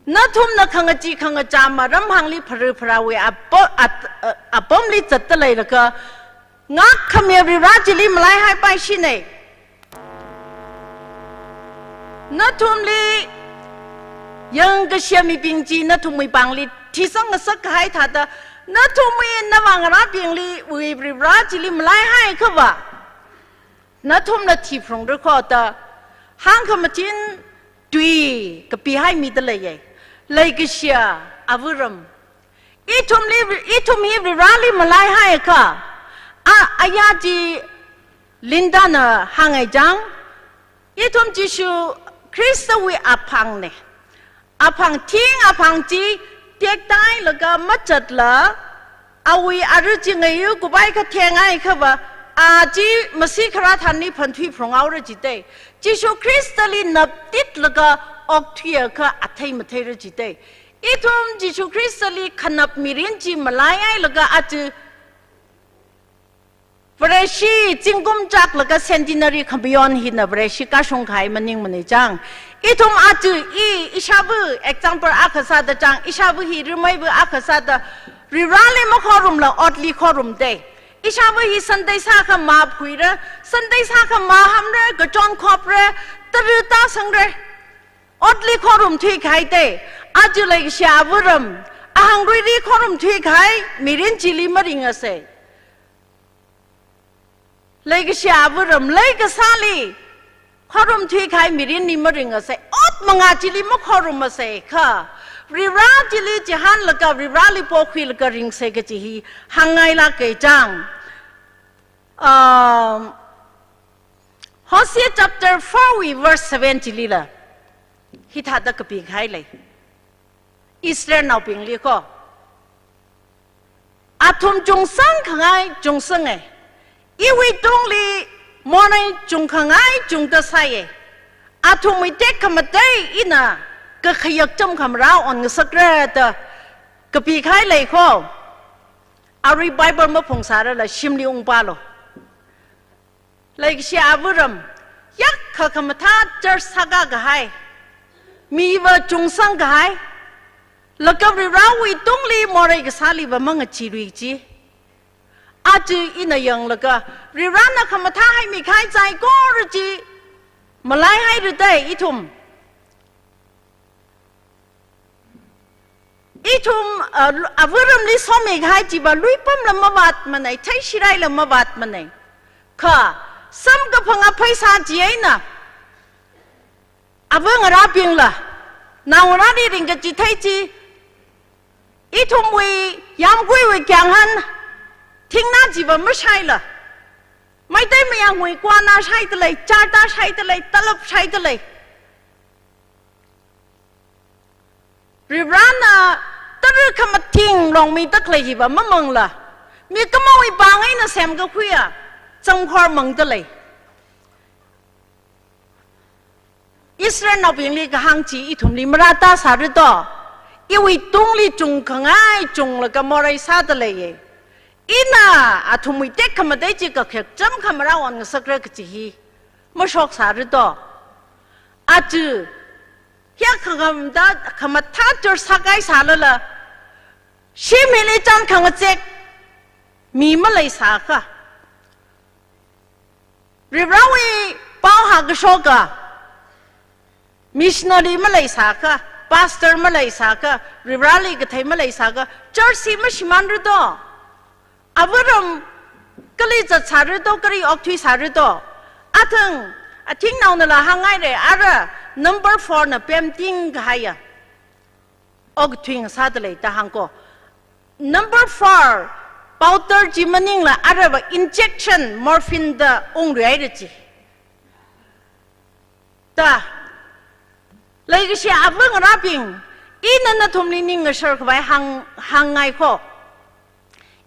Nathumna khangachee khangachā maramhāngli pharipharāwui apo-, at-, uh, apamli zatda leilaga, ngākkhami Varivarā chili malaihaipaishina. Nathumli yangkashiya mibing chi nathumwui pāngli thisang ngasakkahai thāda, nathumwui navāngarābingli wui Varivarā chili malaihaiakha va, nathumla thiphungra kho da hāngkhamathin tui kapihaimida leiya. Leikashiya avaram, ithumli, ithum hi Varivarāli malaihaiakha, a, aya chi Linda na hānghai chang, ithum Jishu Khristawui aphangna. Aphang thing aphang chi tektāhailaga mazatla, awui ara chi ngayu kupai katheng haiakha va, a chi masi kharā thanli phanthui phrunghaora jida. Jishu Khristali naptitlaga okthuiakha athei matheira jida. Ithum Jishu Khristali khanap mirin chi malaihailaga aja Vareshi zingkum chaklaga centenary khamayon hina Vareshi kashung kahai maningmana chang. Ithum aja I, ishāva example akha sāda chang, ishāva hi rimeiva akha sāda, Varivarāli makhorumla otli khorumda. Ishāva hi Sunday sākha maphuira, Sunday sākha mahamra, kachon khopra, tara tāsangra. Otli khorumthui kahaida. Aja leikashiya avaram, ahāngluili khorumthui kahai mirin chili maringasa. Leikashiya avaram, leikasāli khorumthui kahai mirinli maringasa. Ot mangā chili makhorumasaakha, Varivarā chili chihānlaga, Varivarāli pokhuilaga ringsa kaji hi hāngngailāka chang. Um, Hosea chapter four wui verse seven chilila hithāda kapi kahai lei. Israelnaobingli kho, athum chungsangkhangai chungsanga. Iwui tungli morei chungkhangai chungda sāya. Athumwui tekhamatei ina kakhayak chamkhamarā onngasakra da kapi kahai lei kho. Arui Bible maphungsārala shimli ungpālu. Leikashiya avaram, yākha khamathā church sākā kahai, miva chungsang kahai, laga Varivarāwui tungli morei kasāliva mangacheelui chi. Aja ina yanglaga, Varivarāna khamathā haimi kahai saikora chi malaihaira da ithum. Ithum, uh, avaramli somi kahai chiva luipamla mavātmanei, theishiraila mavātmanei. Kha, samkaphangā pheisā chi eina, ava ngarābingla, naongarāli ringkachithei chi, ithumwui yāmguiwui kyang han, thingnā chiva mashaila, Meitei mayangwui kwana shaida lei, charda shaida lei, talap shaida lei. Varivarāna tara khamathing longmida khalei hiva mamangla, mikumowui pāng eina semkakhuiya changkhor mangda lei. Israelnaobingli kahāng chi ithumli marāta sāra to, iwui tungli chungkhangai chunglaga morei sāda leiya. Ina athumwui tekhamatei chi kakhayak chamkhamarā onngasakra kaji hi mashok sāra to. Aja, hiyākha khamathā, khamathā church sākahai sālala, shimli chān khangazek mi maleisāakha, Varivarāwui pao hākashoka, missionary maleisāakha, pastor maleisāakha, Varivarāli kathei maleisāakha, church hi mashimānra to. Avaram kali zatsāra to, kali okthuisāra to. Athang, athingnaonala hāngngaira, ara number four na pemting kahaiya okthuingasakda lei da hāng ko. Number four, powder chi maningla arava injection morphine da ungluihaira chi. Da, leikashiya ava ngarābing, ina nathumli ningashar khavai hāng, hāngngai ko.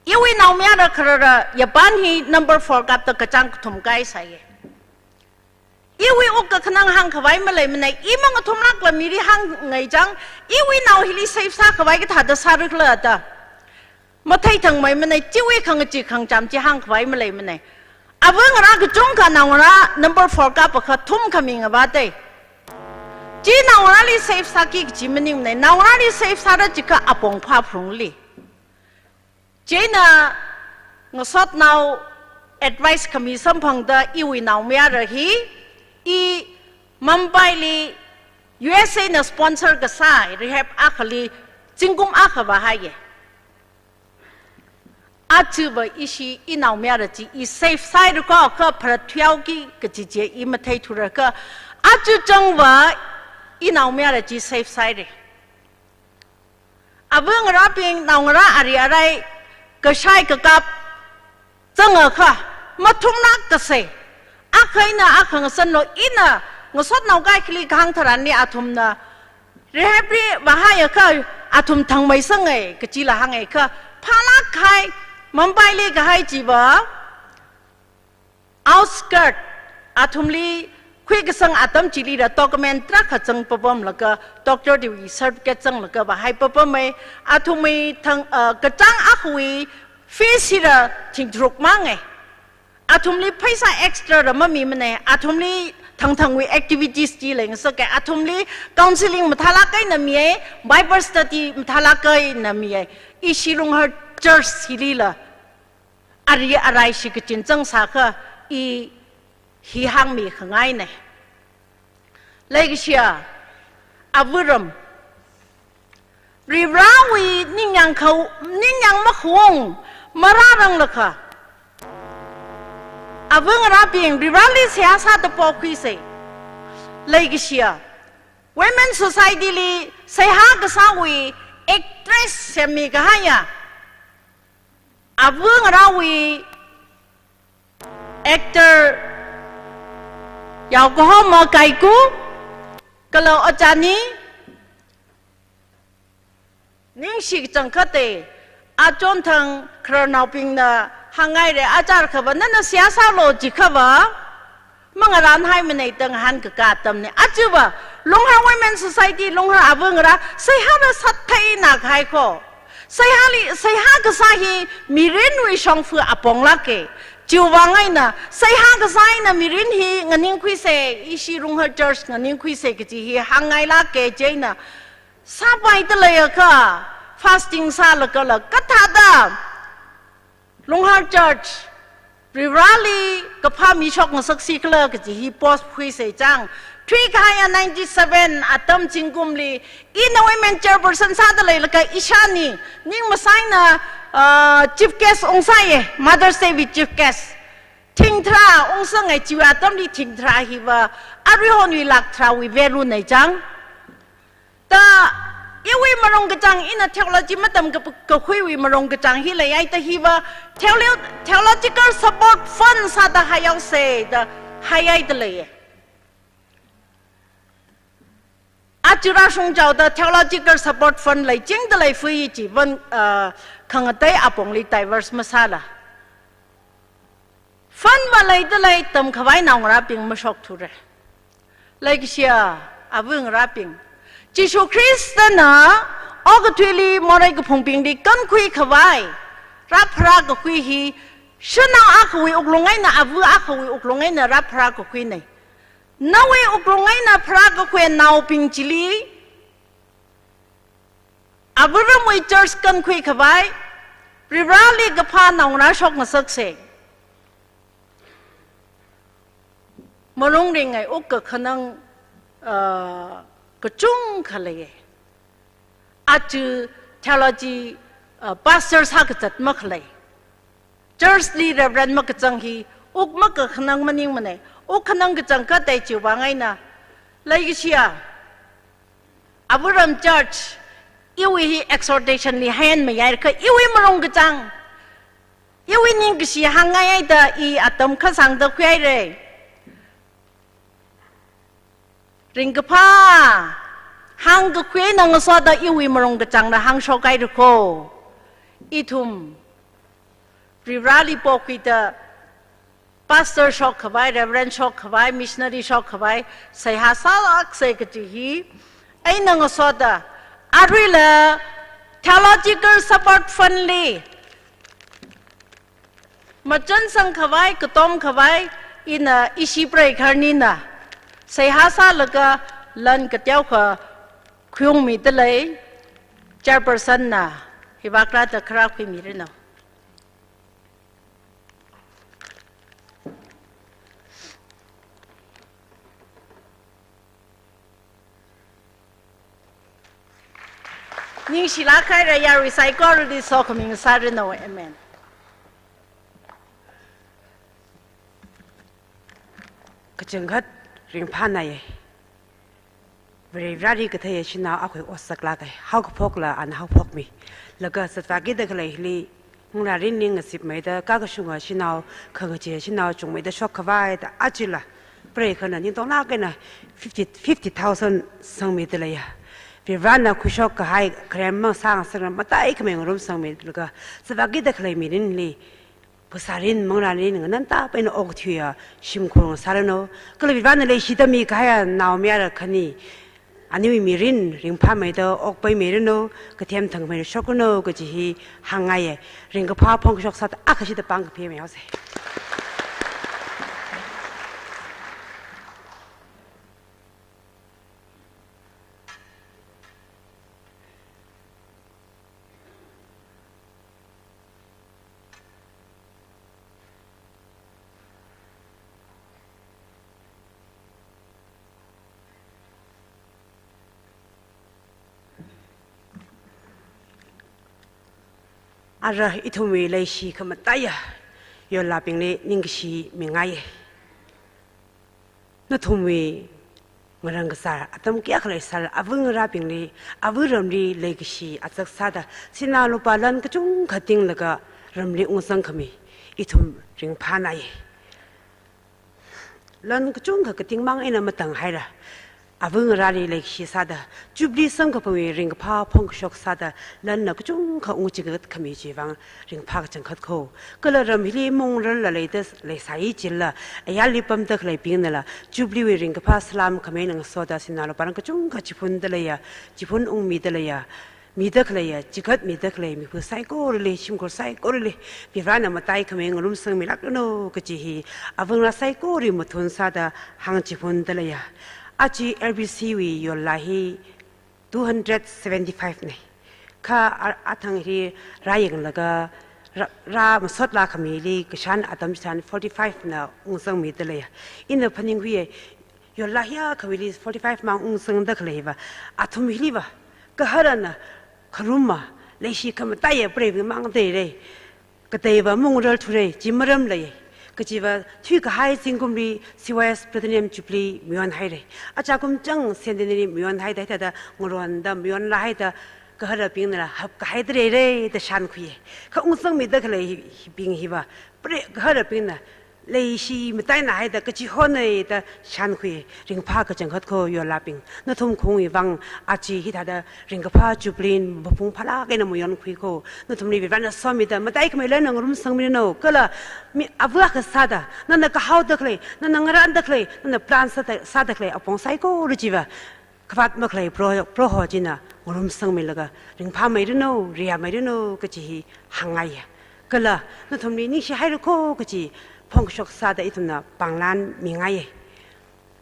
Iwui naomayara kharara yapān hi number four kapta kachāng kathum kai sāya. Iwui wukkakhanang hāngkhavai maleimanei, i mangathumlākla mili hāngngai chang, iwui nao hili save sākhavai kathāda sāra khala da. Matheithangmeimanei, chiwui khangachee khangacham chi hāngkhavai maleimanei. Ava ngarā kachungkha naongarā number four kapakha thumkha mingavātei. Chi naongarāli save sāki kachi maningmanei, naongarāli save sāra jiakha apong phāphalungli. Chieina ngasotnao advice khami samphangda iwui naomayara hi, i Mumbaili U S A na sponsor kasā rehab akhali zingkum akha vāhaiye. Ajava ishi inaomayara chi i save sāhaira ko, kha pharāthuihaoki kachi chi i matheithura kha, aja changva inaomayara chi save sāhaira. Ava ngarābing naongarā ari arai kashai kakap zangakha mathumlākasei. Akha eina akha ngasanlu, ina ngasotnao kaikhali kahāng tharanli athumna rehabli vāhaiakha athum thangmeisangai kachila hāngai kha, phālāk kahai Mumbaili kahai chiva outskirt, athumli khuikasang atam chilila document tarākha zangpapamlaga, doctor degree certificate zanglaga vāhaipapamei, athumwui thang, ah, kachāng akhawui fees hila thing tharuk māngai. Athumli pheisā extra la mamimanei, athumli thangthangwui activities chi leingasakei, athumli counseling mathālāk eina miye, Bible study mathālāk eina miye, ishi Lunghar Church hilila ari arai shikachin zangsākha i hi hāngmi khangainei. Leikashiya, avaram, Varivarāwui ningyāng khao, ningyāng makhung marāranglakha, ava ngarābing Varivarāli seihā sāda pokhuisei. Leikashiya, Women Society li seihā kasāwui actress semmi kahaiya ava ngarāwui actor Yokohama Kaiku, kala Ochani, ningshi kachangkhatte, achonthang khararnaobingna hāngngaire, achar khava nana seihā sālu jikhava, mangarānhaimanei da ngahānkakā atamnei. Ajava, Lunghar Women Society, Lunghar ava ngarā, seihāla sātheina kahai ko. Seihāli, seihā kasā hi mirinwui shongfa aponglāke. Chiwuivang eina, seihā kasā eina mirin hi nganingkhuisei, ishi Lunghar Church nganingkhuisei kaji hi hāngngailāke chieina. Sāpaida leiakha, fasting sālagala, kathāda Lunghar Church Varivarāli kaphā mishok ngasaksi khala kaji hi post khuisei chang. Thuikahaiya ninety-seven atam zingkumli, ina women chairperson sāda leilaga ishāni, ning masaina, ah, chief guest ungsāye, Mother's Day wui chief guest. Thingtharā ungsangai chiwui atamli thingtharā hiva, aruihonwui lakh tharāwui value nei chang. Ta, iwui marong kachāng ina theology matam ka-, kakhuiwui marong kachāng hi leihaida hiva, theolo-, theological support fund sāda haihaosei da haihaidalei. Aja rāshungchaoda theological support fund leichingda leifui chiwuivang, ah, khangatei apongli diverse masāla. Fund va leidalei tamkhavai naongarābing mashokthure. Leikashiya ava ngarābing, Jishu Khristana okathuili morei kaphungbingli kankhuikhavai rāpharā kakhui hi, shanao akhawui wuklung eina, ava akhawui wuklung eina rāpharā kakhuinei. Nawui wuklung eina pharā kakhui naobing chili, avaramwui church kankhuikhavai, Varivarāli kaphā naongarā shokngasaksei. Malung ringai wukkakhanang, ah, kachungkha leiye. Aja theology, ah, pastor sākazat makhalei, church li reverend makazang hi, wuk makakhanang maningmanei, wukkhanang kachangkhatte chiwuivang eina. Leikashiya, avaram church, iwui hi exhortation li haiyan mayai kha, iwui marong kachāng, iwui ningkashi hāngngai haida i atam kha sāngda khuihaire. Ringkaphā hāngkakhui eina ngasoda iwui marong kachāngna hāngshok haira ko. Ithum Varivarāli pokhuida Pastor shokkhavai, Reverend shokkhavai, missionary shokkhavai, seihā sālāksei kaji hi eina ngasoda, aruila Theological Support Fund li machansangkhavai, katomkhavai, ina ishi preikharnina seihā sālaga lan kateokha khuiungmidalei, Chairperson na hivākrāda kharā khuimiranu. Ningshilāk haira, yarui saikorali sokhami ngasāranu. Amen. Kachangkhat ringphānāya. Varivarāli katheiya shanao akhawui ot saklāka. Haokaphokla ana haophokmi. Laga zatvākida khaleili, manglārinli ngasipmeida, kakashunga shanao, khangachee shanao chungmeida shokkhavai da ajala preikharna ningtonglāk eina fifty, fifty thousand sangmidaleiya. Varivarāna khuishok kahai kharem masāngasakla mataikhamei ngarumsangmilaga, zatvākida khalei mirinli, phasārin manglārin nganantapai eina okathuiya shimkhur ngasāranu. Kala Varivarāna leishida mikahaiya naomayara khani, aniwui mirin ringphāmeida okpaimiranu, kathem thangmeida shokranu kaji hi hāngngaiya. Ringkaphā phongshok sāda akhashida pāng kaphimei haosei. Ara ithumwui leishi khamataiya yollābingli ningkashi mingaiya. Nathumwui ngarang kasā atam kayākha leisālala, ava ngarābingli, ava ramli leikashi azak sāda, sinā lupā lan kachungkha tinglaga ramli ungzangkhami ithum ringphānāya. Lan kachungkha katingmang eina matanghaira. Ava ngarāli leikashi sāda, Jubilee samkaphangwui ringkaphā phongkashok sāda, lanna kachungkha ungchingkatkhami chiwui vang ringphā kachangkhat kho. Kala ram hili maungrarla leida leisai chila, ayarli pamda khaleibingnala Jubilee wui ringkaphā salam khamei eina ngasoda sinā lupā lan kachungkha chiphundaleiya, chiphun ungmidaleiya, mida khaleiya, chikatmida khalei mipā saikorali, shimkhur saikorali Varivarāna mataikhamei ngarumsangmilākranu kaji hi ava ngarā saikora mathun sāda hāngchiphundaleiya. Aja L B C wui yollā hi two hundred seventy-five nei. Kha a-, athang hi rāyanglaga rā, rāmasotlākhamili kashan atam chitharan forty-five na ungzangmidaleiya. Ina phaningkhuiya, yollā hiyākhawuili forty-five mang ungzangda khaleiva, athum hiliva, gaharana kharuma, leishi khamataiya preibing mangda leira. Kateiva maungrarthura, chi maram lei. Kachiva thuikahai zingkumli C Y S Platinum Jubilee mayonhaira. Achakum chang Centenary mayonhaida, hithāda ngaronda mayonlāhaida, gaharabingnala hapkahaida leira da shānkhuiya. Kha ungzangmida khalei hi, hibing hiva, pre, gaharabingna leishi matainahaida kachihonei da shānkhui, ringphā kachangkhat kho yollābing. Nathum khaungwui vang aja hithāda ringkaphā Jubilee mapung phālāk eina mayonkhui kho. Nathumli Varivarāna somida mataikhamei lanna ngarumsangmiranu. Kala mi ava kasāda, nana kahaoda khalei, nana ngarānda khalei, nana plan sāda, sāda khalei apong saikora chiva kavāt makhalei Proho, Proho china ngarumsangmilaga ringphāmeiranu, riyāmeiranu kaji hi hāngngaiya. Kala nathumli ningshihaira kho kaji phongkashok sāda ithumna pānglan mingaiya.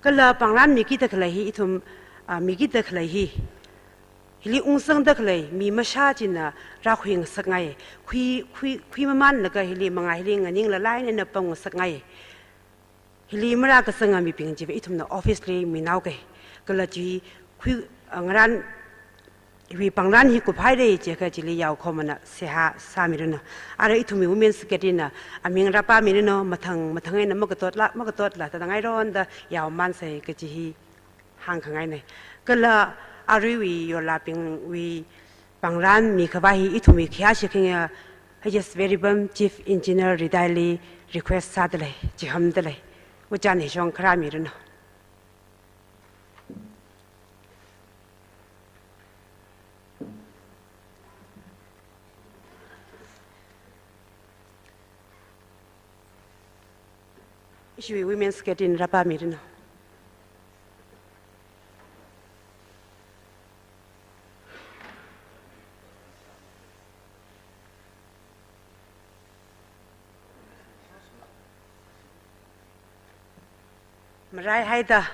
Kala pānglan mikida khalei hi ithum, ah, mikida khalei hi, hili ungzangda khalei mi mashā china rākhui ngasakngai. Khui, khui, khuimamānlaga hili mangā hili nganingla line eina pamngasakngai. Hili marākazanga mibing chiva ithumna office li minaoka. Kala chi khui, ah, ngarān, iwui pānglan hi kuphaira chiakha chili yaokhomana seihā sāmiranu. Ara ithumwui Women Secretary na aming rāpāmiranu, mathang mathang eina makatotla, makatotla thāda ngaironda yaomānsei kaji hi hāngkhangainei. Kala aruiwui yollābingwui pānglan mikhavai hi ithumwui khayāshi khayā H S Veeribam Chief Engineer Retired li request sādalei, chihamdalei. Ujān hishong kharāmiranu. Ishiwui Women's Secretary na rāpāmiranu. Maraihaida,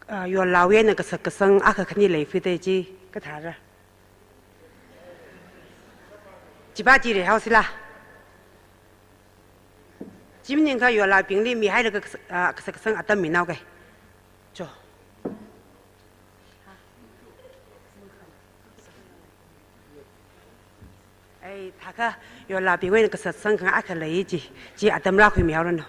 ah, yorlāwui eina kasak kasang akha khani leifida chi kathāra. Chiva chi reihao sila. Chi maningakha yorlābingli mihailaga kas-, ah, kasak kasang atam minao kai. Cho. Ai, thākha yorlābingwui eina kasak kasang khangai akha lei chi, chi atam rākhuimihaoranu.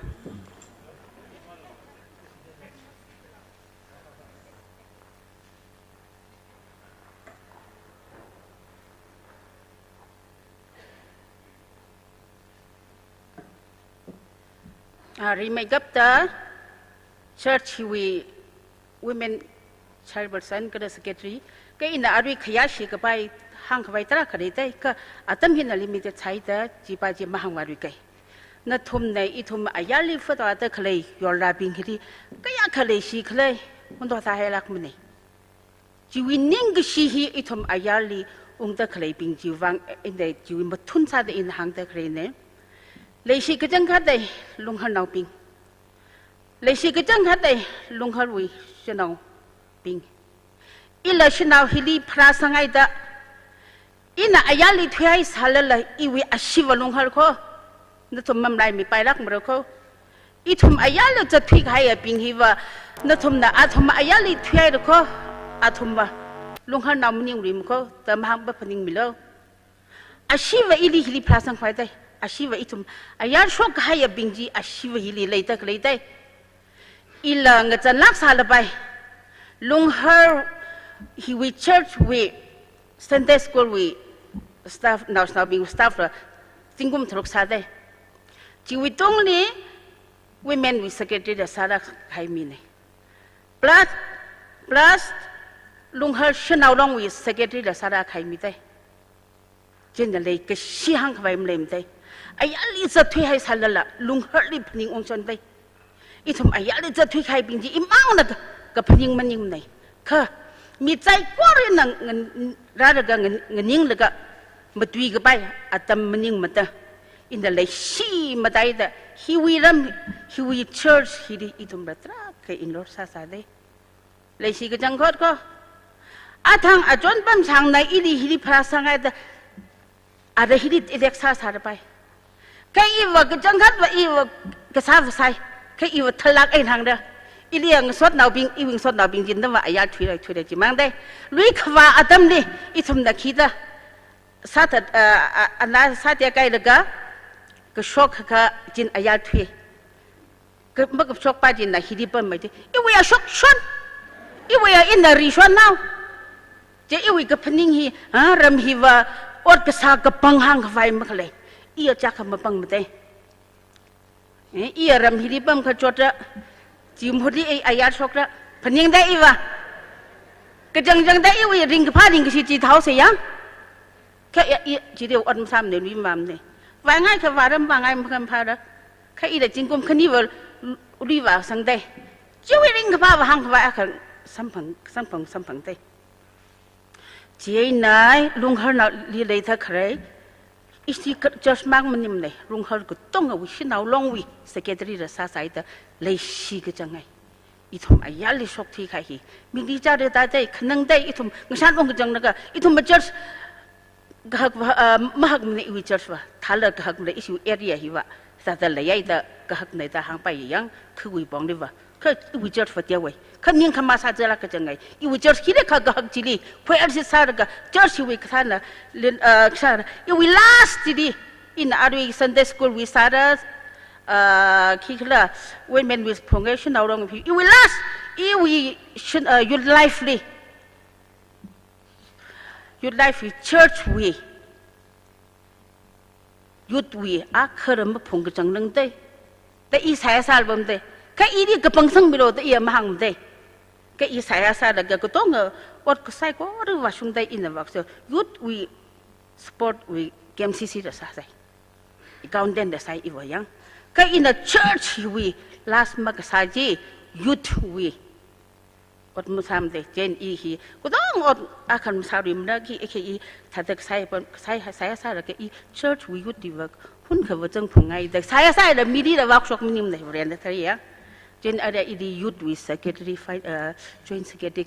Ah, rimeikapta church hiwui women chairperson kala secretary, kha ina arui khayāshi kapai hāngkhavai tarākha leidai, kha atam hina limited sāhaida chiva chi mahāngvāluikai. Nathumna ithum ayarli photo āda khalei yorlābing hili kayākha leishi khalei, ungto sāhailākmana. Chiwui ningkashi hi ithum ayarli ungda khaleibing chiwui vang, eh, ina chiwui mathun sāda ina hāngda khaleina. Leishi kachangkhatwui Lungharnaobing. Leishi kachangkhatwui Lungharwui shanaobing. Ila shanao hili pharāsanghaida, ina ayarli thuihaisālala iwui ashiva Lunghar kho, nathum mamalaimipailākmara kho. Ithum ayarli zatthui kahaiyabing hiva, nathumna athum ayarli thuihaira kho, athumva Lungharnao maningluima kho, da mahāngpaphaningmilu. Ashiva ili hili pharāsangkhavai dai. Ashiva ithum ayar shokkahaiyabing chi ashiva hili leida khalei dai. Ila ngazanlāk sālapai. Lunghar hiwui church wui Sunday school wui staff, naoshinaobing staff la zingkum tharuk sādai. Chiwui tungli women wui secretary la sārākahai mina. Plus, plus Lunghar shanao longwui secretary la sārākahai mi dai. China leikashi hāngkhavai maleimana dai. Ayarli zatthuihaisālala Lungharli phaning ungshon dai. Ithum ayarli zatthui kahaibing chi imangna ka, kaphaning maningmana. Kha mi saikora nang ngan, rālaga ngan, nganinglaga matuikapai atam maningmada. Ina leishi mataida hiwui ram, hiwui church hili ithumla tarākha involve sāsā dai. Leishi kachangkhat kho. Athang achon pamsangna ili hili pharāsanghaida, ara hili elect sāsālapai. Kha iva kachangkhatva iva kasāva sai. Kha iva thālāk eina hāngda. Ili ngasotnaobing, iwui ngasotnaobing chi nava ayar thuira, thuira chimang dai. Lui khavā atamli ithumna khida sāthat, ah, ah, ana sāthat kailaga, kashok kha chin ayar thui. Ka, makashokpa china hili pammeida. Iwui ashok shon. Iwui ina rishon nao. Chi iwui kaphaning hi, ha, ram hiva ot kasā kapang hāngkhavai makhalei. Iya chākha mapangmada. Eh, iya ram hili pamkachotda, chi mahutli ei ayar shokda, phaningda iva. Kachangchangda iwui ringkaphā ringkashi chi thaosa yang. Kha iya, iya, chili ot masāmana, lui mamana. Vāngaikha vāra, vāngai makhaphāra. Kha ila zingkum khaniva luivāsangda. Chiwui ringkaphāva hāngkhavai akha samphang, samphang, samphangda. Chieina Lungharnaoli leida khalei, ishi ka church mang maningmana, Lunghar katongawui shanao longwui secretary la sāsāhaida leishi kachangai. Ithum ayarli shokthui kahai hi. Mili chāra da dai, khanang dai, ithum ngashan ungkachanglaga, ithum ma church kahak, ah, mahakmana iwui church va, thāla kahakmana ishi area hiva, sāda leihaida kahakna da hāngpai yang, khawui pongli va. Kha iwui church va teowei. Kha ningkhama sāzala kachangai. Iwui church hili kha kahak chili. Khoi arsi sālaga church hiwui kasāna, lin, ah, kasāna. Iwui last chili. Ina arui Sunday school wui sāra, ah, khikhala women wui phungai shanao long hi. Iwui last, iwui shan, ah, youth life li. Youth life wui church wui. Youth wui akha ram maphung kachang nang dai. Da i sāya sālabam dai. Kha ili kapangsangmilo da iya mahāngma dai. Kha i sāya sālaga katonga ot kasai kora vāshungda ina vākso. Youth wui sport wui K M C C la sāsai. Accountant la sāi iva yang. Kha ina church hiwui Last makasā chi youth wui ot masāmada, chieina i hi katong ot akha masāluimana, khi khi i thāda kasai pon, kasai, kasai sālaga i church wui youth wui vak hun khavā zangphungngaida, sāya sāya da mili da workshop maningmana, Varena theiya. Chieina ara ili youth wui secretary, fi-, uh, joint secretary